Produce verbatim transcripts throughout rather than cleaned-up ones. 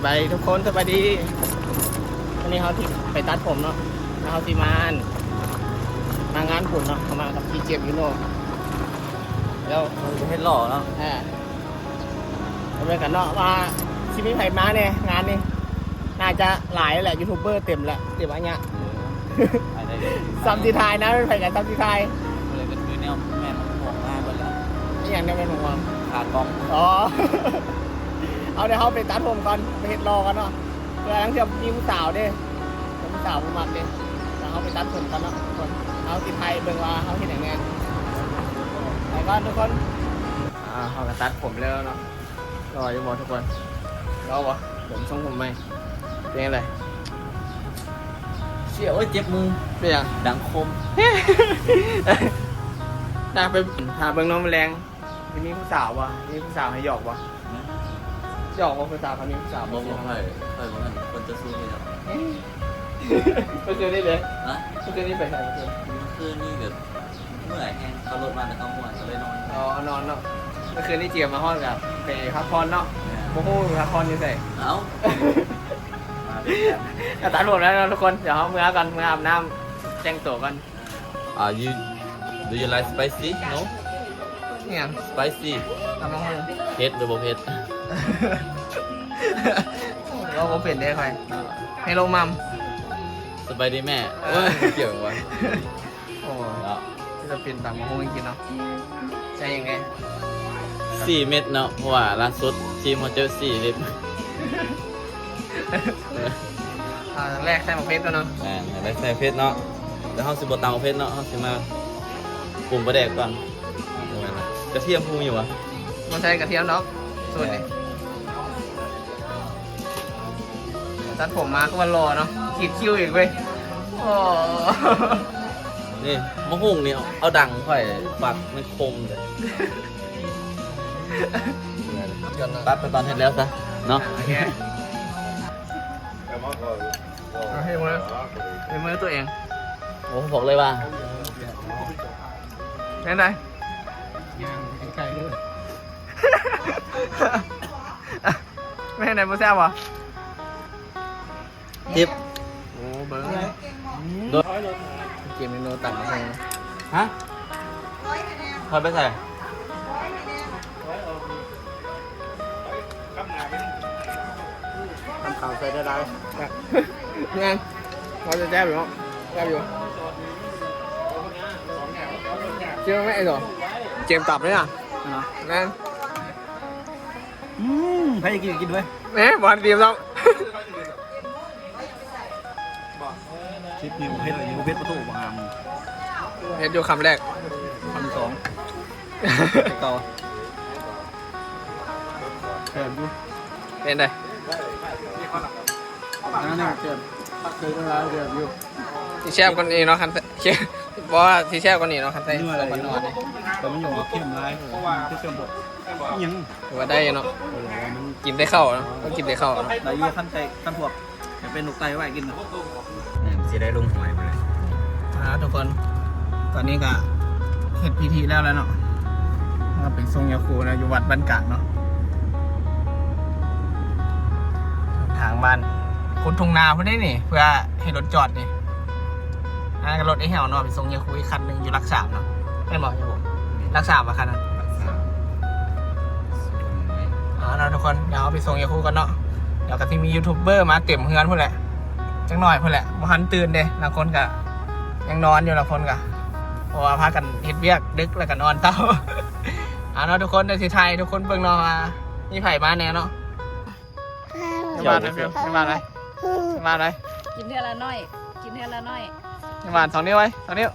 ไปทุกคนสบายดี วันนี้เขาที่ไปตัดผมเนาะ แล้วเขาที่มาอ่านมางานบุญเนาะ เขามากับพี่เจมส์ยูโน่ แล้ว เฮ็ดหล่อเนาะ อ่าเอาไปกันเนาะว่าสิมีใครมาเนี่ยงานนี้ น่าจะหลายแหละยูทูบเบอร์เต็มแหละเต็มอันเนี้ย ไปได้ ซ้ำที่ทายนะเป็นใครกันซ้ำที่ทาย เลยก็คือแนวแม่นห่วงมากเลย อหย่างเนี้ยเป็นห่วง ขากล้อง อ๋อ เอาเดี๋ยวเขาไปตัดผมก่อนไปเฮ็ดรอกันเนาะเพื่อทั้งเที่ยวมีผู้สาวเด้มีผู้สาวผู้มักเด้แล้วเขาไปตัดผมกันเนาะทุกคนเขาติดไทยเบิ่งว่าเขาเห็นอย่างไงไปก่อนทุกคนอ่าเขาก็ตัดผมแล้วเนาะรออยู่บ่ทุกคนรอบ่ผมทรงผมใหม่เป็นยังไง เสียโอ้ยเจ็บมือ เป็นยัง ดังคม น่าไปหาเบิ่งน้องแมลงมีผู้สาวบ่มีผู้สาวให้หยอกบ่หยอกบ่ผู้สาวเขามีผู้สาว บอกว่าใครใครบอกว่าคนจะสู้ไม่ได้ เมื่อคืนนี้เลย นะ เมื่อคืนนี้ไปไหนเมื่อคืน เมื่อคืนนี่แบบเมื่อยแฮงเขารถมาแต่เขาม่วนก็เลยนอน อ๋อนอนเนาะเมื่อคืนนี้เจียมมาฮอดกับไปพักผ่อนเนาะโอ้โหพักผ่อนอยู่ใส่ เอ้ามาเป็นแบบ อ่ะตัดผมแล้วเนาะทุกคนเดี๋ยวเขาเมือกันเมืออาบน้ำแต่งตัวกัน อ่า you do you like spicy no เนี่ย spicy ตำมะฮง เผ็ดหรือบ่เผ็ด เราก็เปลี่ยนได้ใครให้ลงมัม สบายดีแม่ เออ โอ้ยเกี่ยววะ โอ้ เนาะ จะเปลี่ยนตำมะฮงจริงๆเนาะใช่ยังไง สี่เม็ดเนาะเพราะว่าล่าสุดทีมเขาเจอสี่เม็ด อ่าแรกใส่หมกเพชรก่อนเนาะ อ่าได้ใส่เผ็ดเนาะแล้วเขาสิบ่ตำเผ็ดเนาะเขาสิมาปรุงปลาแดกก่อนกระเทียมปรุงอยู่วะ มันใส่กระเทียมเนาะส่วนนี้ตัดผมมาก็ว่ารอเนาะขีดคิ้วอีกเว้ยโอ้ นี่มะฮุ่งนี่เอาดังค่อยปักมันคมเลย ตัดไปตอนเฮ็ดแล้วซะเนาะ โอเคเอาให้มาให้มาตัวเอง โอ้บอกเลยว่า แม่นได ไก่เลย แม่นไดบ่แซ่บบ่ ทิป โอ้เบิ่ง โดน เกมเมนูตัดมาให้ ฮะคอยไปใส่ ทำข่าวใส่ได้ได้แม่นเขาจะแซ่บอยู่เนาะแซ่บอยู่เชื่อไหมไอ้หรอเกมตับเลยอ่ะแม่น อืมใครจะกินกินด้วย แหมบอลเตรียมแล้ว คลิปนี้ผมเฮ็ดอะไรอยู่เฮ็ดประตูบาง เฮ็ดอยู่คำแรก คำสองเก่าแซ่บอยู่ เป็นได นั่นน่ะแซ่บเคยก็ร้านแซ่บอยู่ สิแซ่บกว่านี้เนาะคันใส่บ่ว่าสิแซ่บกว่านี้เนาะคันใส่ นี่ว่า ส อะไร มบัตินอนนี่ แต่มันอยู่เข้มร้ายเพราะว่ามันคือเครื่องบดยัง ถือว่าได้อยู่เนาะ เออมัน กินได้เข้าเนาะต้องกินได้เข้าเนาะ ได้อยู่ขั้นใจขั้นพวกจะเป็นลูกไตไว้กินนะ อืมสิได้ลงหวยไปเลย อ่าทุกคน ตอนนี้ก็เฮ็ดพิธีแล้วแล้วเนาะก็เป็นทรงยาคูนะอยู่วัดบ้านกลางเนาะทางบ้านขุดทุ่งนาพุ่นได้นี่ เพื่อให้รถจอดนี่อ่าก็รถไอ้แหวเนาะเป็นทรงยาคูอีกคันหนึ่งอยู่หลักสามเนาะแม่นบ่อยู่หลักสามวะคันนั้น อ๋อเนาะทุกคนเดี๋ยวเอาไปส่งยาคูกันเนาะเดี๋ยวก็ที่มียูทูบเบอร์มาเต็มเฮือนพุ่นแหละจังหน่อยพุ่นแหละบ่ทันตื่นเด้บางคนก็ยังนอนอยู่บางคนก็เพราะว่าพากันเฮ็ดเวียกดึกแล้วก็นอนเต้าเอาเนาะทุกคนได้สิถ่ายทุกคนเบิ่งเนาะว่ามีไผมาแน่เนาะยังมาไหนเฟลยังมาไหนยังมาไหน กินเทื่อละน้อย กินเทื่อละน้อย ยังมาสองนิ้วไว้สองนิ้ว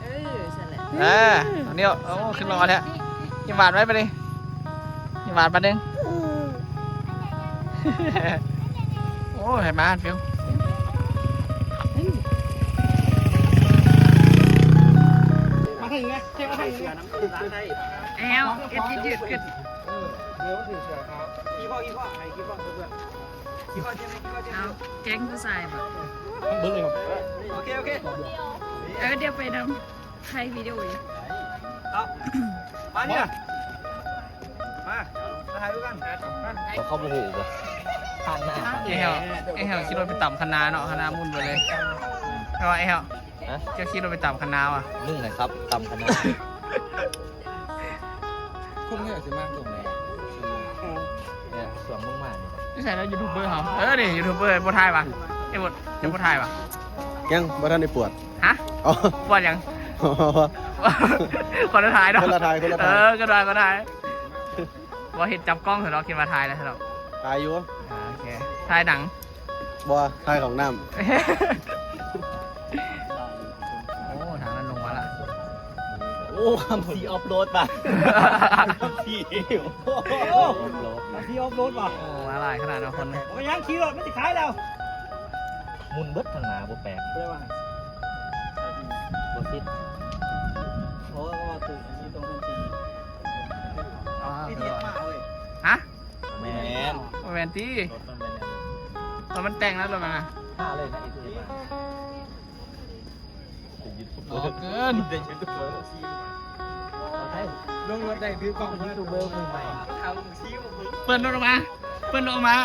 เออสั่นแหละ อ่าอันนี้โอ้ขึ้นรอแล้วยิ้มหวานไว้ไปดิยิ้มหวานไปหนึ่งโอ้ยมาฟิว มาถึงไงเที่ยวมาถึงไง แอลเอฟยืดขึ้น เดี๋ยวถึงเสือขาวกี่ข้อกี่ข้อไอ้กี่ข้อเพื่อนกี่ข้อใช่ไหมกี่ข้อใช่ไหม เอาแก๊งผู้ชายบ่ เบิ้งเลยครับโอเคโอเคเออเดี๋ยวไปนำใครวิดีโออยู่ เอามาเนี่ยมามาถ่ายรูปกัน เขาเข้าโมโหป่ะ ไอ้เฮาไอ้เฮาขี่รถไปตำคะน้าเนาะ คะน้ามุ่นไปเลย แต่ว่าไอ้เฮา ฮะ เจ้าขี่รถไปตำคะน้าว่ะ มึงนะครับตำคะน้า คุณไม่อยากจะมากตรงไหน เนี่ยส่วนมึงมากนี่ ที่ใส่แล้วยูทูบเบอร์เขา เออนี่ยูทูบเบอร์บ่ถ่ายปะ ไอ้บดจะบ่ถ่ายปะ ยังบ่ทันได้ปวด ฮะ อ๋อ ปวดยัง คนละถ่ายเนาะ คนละถ่าย คนละถ่าย เออ ก็ได้ ก็ได้ ว่าเห็นจับกล้องเถอะเนาะ คิดว่าถ่ายแล้วเถอะเนาะ ถ่ายอยู่ อ่า โอเค ถ่ายหนัง บ่ ถ่ายของน้ำ โอ้ ทางนั้นลงมาละ โอ้ คำสีออฟโรดป่ะ คำสี โอ้ คำสีออฟโรดป่ะ โอ้ มาหลายขนาดนะคน โอ้ย ยังขี่รถไม่ติดขายแล้ว มุนเบิดทางหนาบ่แปลก เรียกว่าบ่ติด โอ้ ก็ว่าตึกอันนี้ตรงนั้นสิ อ๋อ ที่เรียกมาเว้ย ฮะ แมน บ่แมนตี้ รถมันเป็นอย่างนี้ ตอนมันแต่งแล้วรถมันนะ ห้าเลยนะไอ้ที่มา หล่อเกิน ลงรถได้ถือกล้องยูทูบเบอร์มือใหม่ เปิ้นรถออกมา เปิ้นรถออกมา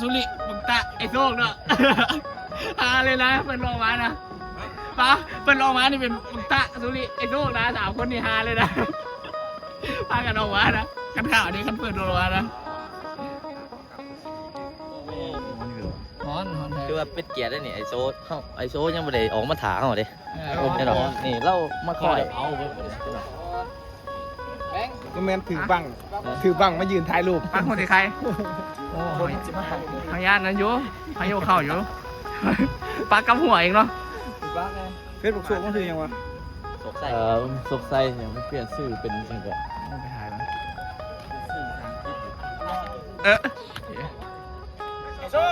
สุริ บักตะ ไอ้โชคเนาะ ฮาเลยนะ เปิ้นรถออกมานะ ปะ เปิ้นรถออกมานี่เป็นบักตะ สุริ ไอ้โชคนะ สามคนนี่ฮาเลยนะ พากันออกมานะ คันข่าวนี้คันเปิ้นรถออกมานะ ฮ้อน ฮ้อนแท้ คือว่าเป็นเกียรติได้นี่ ไอ้โซเฮา ไอ้โซยังบ่ได้ออกมาถ่าเฮาเด้ เออ แน่นอน นี่เรามาคอย เอาเว้ย ก็แม่นถือบัง ถือบังมายืนถ่ายรูป ปักหัวที่ใคร โอ้ย พยานนั้นอยู่ พายุเข้าอยู่ ปักกับหัวเองเนาะ เฟซบุ๊กโชว์มันคือหยังวะ สกไส้ เอ่อ สกไส้เนี่ยมันเปลี่ยนชื่อเป็นจังได๋ ไปถ่ายมัน เออ โซ่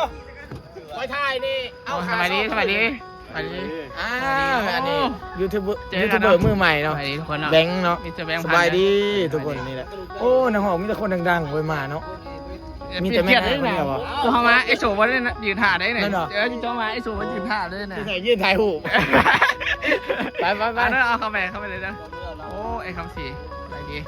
ไปถ่ายนี่ เอา สบายดี สบายดี สบายดี อ่า สบายดี อันนี้ โอ้ ยูทูบเบอร์ เจอกันเนาะ ยูทูบเบอร์มือใหม่เนาะ สบายดีทุกคนเนาะ แบงค์เนาะ มิสเตอร์แบงค์ สบายดี พันธุ์ ทุกคนนี่แหละ โอ้ นักร้องมีแต่คนดังๆเว้ยมาเนาะ เออ มีแต่แม่ เปลี่ยนเกียรติ นาง ด้วยนะ คนเดียวเหรอ เจ้ามาไอ้โสบ่ได้นะ ยืนถ่าได้เนี่ย นั่นเหรอ เออ เจ้ามาไอ้โสบ่ยืนถ่าได้เนี่ย ที่ไหนยืนถ่ายรูป ไป ไป ไป อันนั้นเอาเข้าไป เข้าไปเลยนะ โอ้ ไอ้คำศรี สบายดี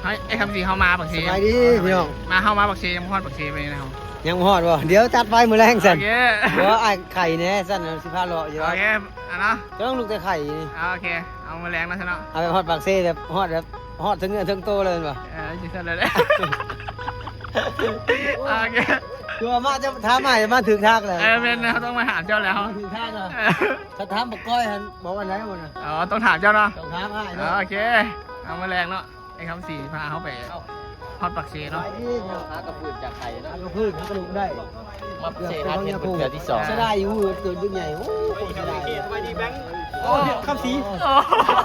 เฮ้ย ไอ้คำศรีเข้ามาปากเซ สบายดีพี่น้อง มาเข้ามาปากเซ ยังบ่ฮอดปากเซไปนะครับ ยังบ่ฮอดบ่ เดี๋ยวจัดไปมื้อแลงซั่น โอเค เดี๋ยวอ้ายไข่แหน่ซั่น สิพาเลาะอยู่ โอเค อ่ะเนาะ จะต้องลุกแต่ไข่นี่ อ่ะ โอเค เอามื้อแลงนะซั่นเนาะ เอาแบบฮอดปากเซ แบบฮอดแบบ ฮอดถึงเนื้อถึงตัวเลยแม่นบ่ เออ จังซั่นเลย โอเค คือว่ามาจะถามมา มาถึงทางเลย เออ แม่นนะ ต้องมาถามเจ้าแล้ว มาถึงทางแล้ว เออ ถ้าถามบักก้อยหั่น บอกว่าไหนบ่นะ อ๋อ ต้องถามเจ้าเนาะ ต้องถามอ้ายเนาะ อ๋อ โอเค เอามื้อแลงเนาะ ไอ้คำศรีพาเข้าไป ฮอดปากเซเนาะ ไปที่ หากระปืนจากไข่เนาะ หากระปืน หากระลุกได้ มาเซฮัทเห็นเป็นเทื่อที่สอง เสียดายอยู่ ตัวยุคใหญ่ โอ้โห เสียดาย โอ้ คำศรี โอ้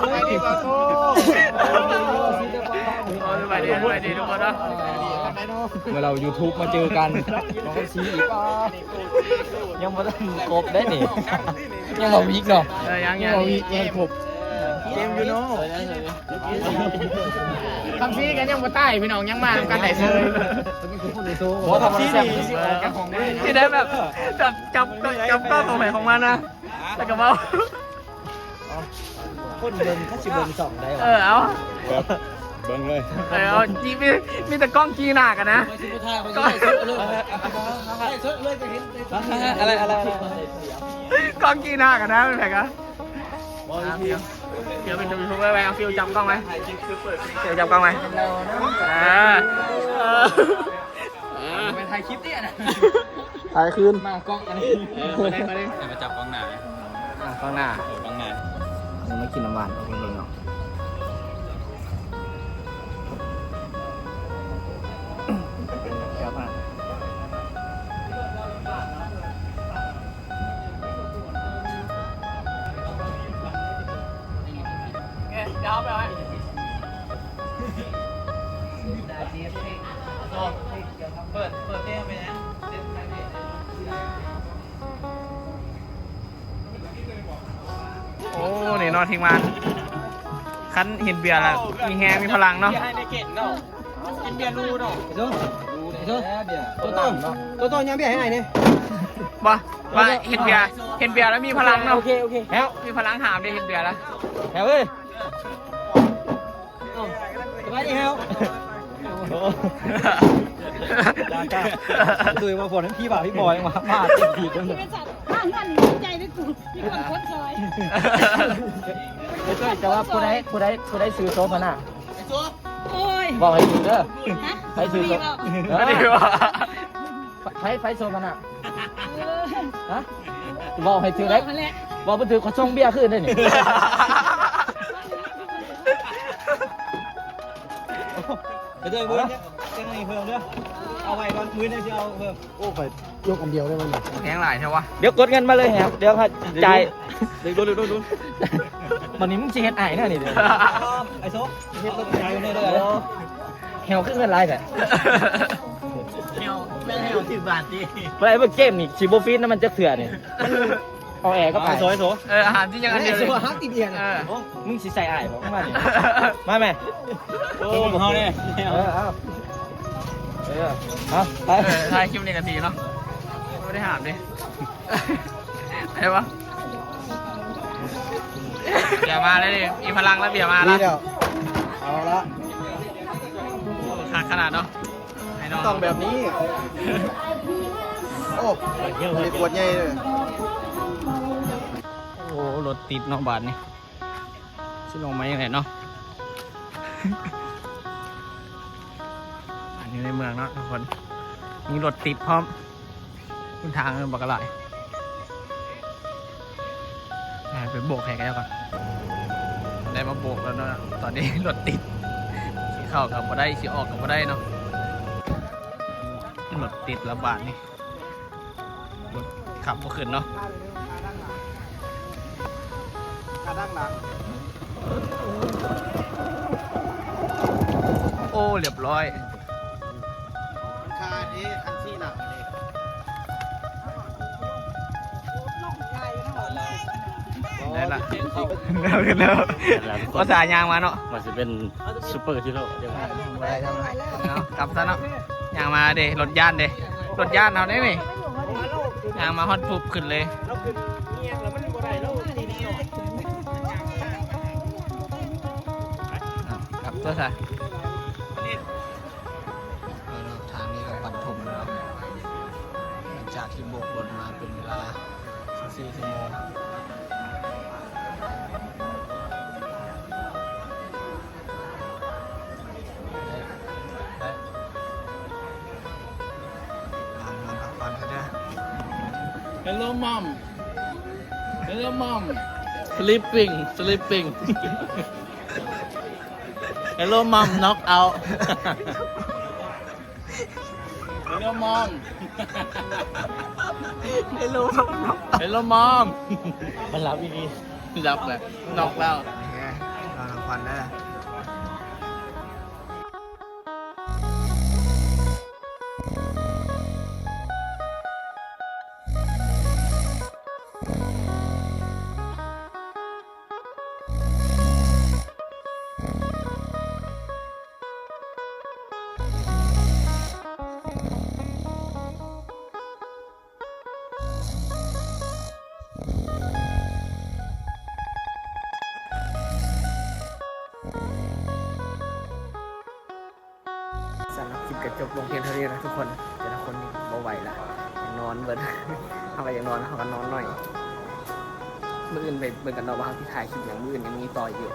สบายดีครับ โอ้ สบายดี สบายดีทุกคนเนาะ เมื่อเรายูทูบมาเจอกัน น้องคำศรีอีก ยังบ่ทันครบได้นี่ ยังบ่วิกเนาะ เออ ยัง ยัง ยังบ่วิก ยังครบ เกมอยู่เนาะ คำศรีกันยังบ่ตายพี่น้อง ยังมานำกันได้เซ้ย บ่ คำศรีนี่ ที่ได้แบบจับ จับ จับกล้องของใครของมันนะ แล้วก็เว้า คนเบิ่งเขาสิเบิ่งช่องใดวะ เออ เอา เบิ่งเลย เออ เอา จี มี มีแต่กล้องจีหน้ากันนะ อะไร อะไร กล้องจีหน้ากันนะ เป็นไงกัน เดี๋ยวเป็นยูทูบเบอร์ไป เอา ฟิวจับกล้องไว้ ถ่ายคลิปคือเปิด เดี๋ยวจับกล้องไว้ เออ เออ เออ ไปถ่ายคลิปเนี่ยนะ ถ่ายคืน มากล้องอันนี้ เออ มาได้ มาได้ เดี๋ยวมาจับกล้องหน้า อ่ะ กล้องหน้า เออกล้องหน้า นี่มากินน้ำหวานของเพิ่นเนาะ เป็นแบบแก้วมาก เปิด เปิดเพลงไปนะ โอ้ นี่เนาะทีมงาน คันเห็นเบียร์แล้ว มีแฮง มีพลังเนาะ เบียร์ไฮเนเกนเนาะ กินเบียร์ลูเนาะ โจ้ โจ้ โตโต้ โตโต้ ย่างเบียร์ให้อ้ายแหน่ บ่ ว่าเห็นเบียร์ เห็นเบียร์แล้วมีพลังเนาะ โอเค โอเค แล้ว มีพลังหามเด้ เห็นเบียร์แล้ว แล้วเว้ย เอ้า สบายดีครับ โอ้ จ้าจ้า ตุ้ยมาฝนพี่บ่าวพี่บอยมา มาติดผิดแล้วเนี่ย เป็นสัตว์บ้านนั่นนี่ใจได้กู มีคนคนซอย ไอ้ตุ้ย แต่ว่าผู้ใด ผู้ใด ผู้ใดซื้อโซฟาน่ะ โอ้ย บอกให้ถือเด้อ ฮะ ใครซื้อโซ มีบอก เออ อันนี้ว่า ใคร ใครโซฟาน่ะ เออ ฮะ บอกให้ถือได้ บอกให้แหละ บอกไปถือขอส่งเบียร์คืนได้นี่ ไปด้วยเว้ย จังหวะนี้เพิ่มเด้อ เอาไว้ก่อน มื้อนี้สิเอาเพิ่ม โอ้ ไปยกอันเดียวได้ไหมเนี่ย แข็งหลายใช่ปะ เดี๋ยวกดเงินมาเลยครับ เดี๋ยวครับ จ่าย เดี๋ยวดู เดี๋ยวดู เดี๋ยวดู วันนี้มึงสิเฮ็ดอ้ายแน่นี่เด้อ ไอ้โซ เฮ็ดรถใหญ่กว่านี้เลย แฮวขึ้นเงินหลายแท้ แฮว แม่งแฮวสิบบาทดิ บ่ได้ เบิ่งเกมนี่ สิบ่ฟีดน้ำมันจักเทื่อนี่ เอาแอร์ก็ไป เอาโซ โซ เออ อาหารที่ยังอันเดียวเลย โซ อาหารติดเอียง เออ มึงสิใส่อ้ายบ่ มานี่ มาแม่ โอ้ ของเขาเนี่ย เออ เอา เออ เอา ไป เออ ถ่ายคลิปนี้กันทีเนาะ ไม่ได้หามดิ อะไรวะ เบียร์มาแล้วดิ มีพลังแล้ว เบียร์มาแล้ว นี่เดี๋ยว เอาละ ขาดขนาดเนาะ ไอ้น้อง ต้องแบบนี้ โอ้ มีขวดใหญ่เลย โอ้ รถติดเนาะบาดนี้ สิลงมายังไงเนาะ อันนี้ในเมืองเนาะทุกคน มีรถติดพร้อม เส้นทางบักหลาย ไปโบกให้กันแล้วก่อน ได้มาโบกแล้วเนาะ ตอนนี้รถติด สิเข้ากับบ่ได้ สิออกกับบ่ได้เนาะ รถติดระบาดนี่ รถขับบ่ขึ้นเนาะ ขาดั้งหลัง โอ้ เรียบร้อย มันคาเด้ คันสี่หลังเด้ ได้ละ แล้วขึ้นแล้ว ภาษายางมาเนาะ มันจะเป็นซูเปอร์ฮีโร่เดี๋ยว บ่ได้ทำไม เนาะ กลับซะเนาะ ยางมาเด้ รถย่านเด้ รถย่านเอาได้นี่ ยางมาฮอดปุ๊บขึ้นเลย อ้าว กลับตัวซะ เออเนาะ ทางนี้ก็ปฐมแล้ว หลังจากที่โบกรถมาเป็นเวลาสิบสี่ชั่วโมง นอนพักผ่อนกันเด้อ Hello mom. Hello mom. Sleeping, sleeping. Hello mom, knock out. Hello mom. Hello mom, knock out. Hello mom. มันหลับอีกที หลับเลย knock out. เนี่ย นอนพักผ่อนเด้อ สำหรับคลิปก็จบลงเพียงเท่านี้นะทุกคน แต่ละคนนี่บ่ไหวละ อยากนอนเบิด เฮาก็อยากนอน เฮาก็นอนหน่อย มื้ออื่นไปเบิ่งกันเนาะว่าเฮาสิถ่ายคลิปหยัง มื้ออื่นยังมีต่ออีกอยู่